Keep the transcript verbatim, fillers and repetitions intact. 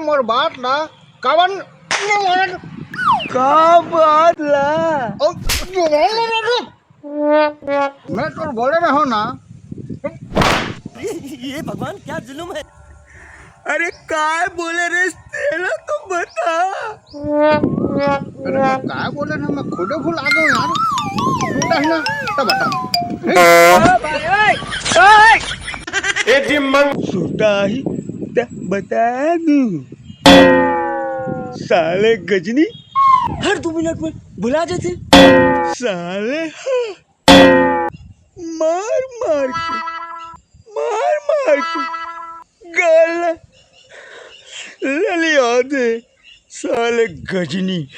मोर बात ला काबर नहीं मानत? का बात ला? ओ, मैं तो बोले रहो ना। ये भगवान, क्या जुल्म है। अरे, काय बोले रे, तेला तो बता। अरे, मैं काय बोले ना, मैं खुदे भुला गयो यार। सुनता है ना, तब बता। ए जी मंग। सुनता ही, तब बता दूं। साले गजनी हर दो मिनट में भुला जाथे। साले, हाँ। मार मार के, मार मार के गाल ला ललिया दे, साले गजनी।